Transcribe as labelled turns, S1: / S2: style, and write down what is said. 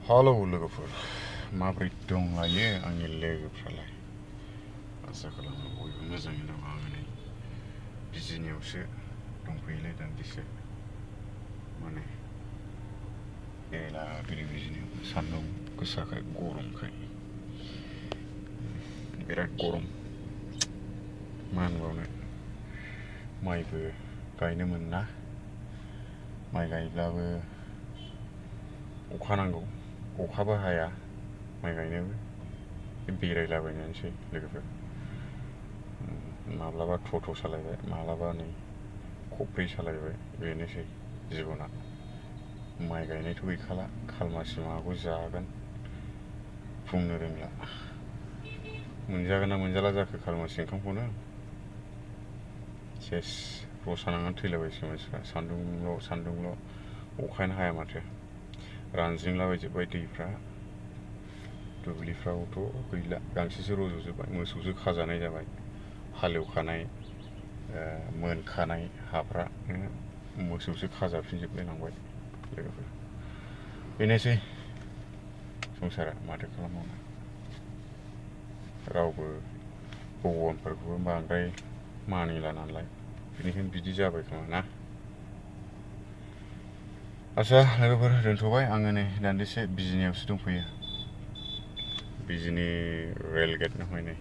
S1: Hello लोगोफोर माब्रै दंलायो आंनि लोगोफ्रालाय आसा खालामो बयबो मोजाङैनो दं आङो नै बिजिनियावसो दंफैयोलाय दान्दिसे माने बिजिनियाव सान्दुं गोसाखाय गरमखाय बिराद गरम मा होनबावनो माइबो गायनो मोना माइ गायब्लाबो अखा नांगौ अखाबो हाया माइ गायनोबो बेरायलाबायनानैसै लोगोफोर माब्लाबा टट' सालायबाय माब्लाबा नै खफ्रि सालायबाय बेनोसै जिबना माइ गायनायथ' गैखाला खालमासि माखौ जागोन बुंनो रोंला मोनजागोन ना मोनजाला जाखो खालमासि ओंखामखौनो सेस रसा नांनानै थैलाबायसै मानसिफ्रा सान्दुंल' अखायानो हाया माथो रानज्रिंलाबायजोब्बाय दैफ्रा दुब्लिफ्रावथ' गैला गांसोसो रज'जोब्बाय मोसौसो खाजानाय जाबाय हालेवखानाय मोनखानाय हाफ्रा मोसौसो खाजाफिनजोबलाय लांबाय लोगोफोर बेनोसै संसारा माथो खालामबावनो रावबो भगवानफोरखौबो बांद्राय मानिला नालाय बेनिखायनो बिदि जाबाय खोमा ना आच्छा लोगोफोर दोनथ'बाय आङो नै दान्दिसे बिजिनियावसो दंफैयो बिजिनि रेल गेट नावहाय नै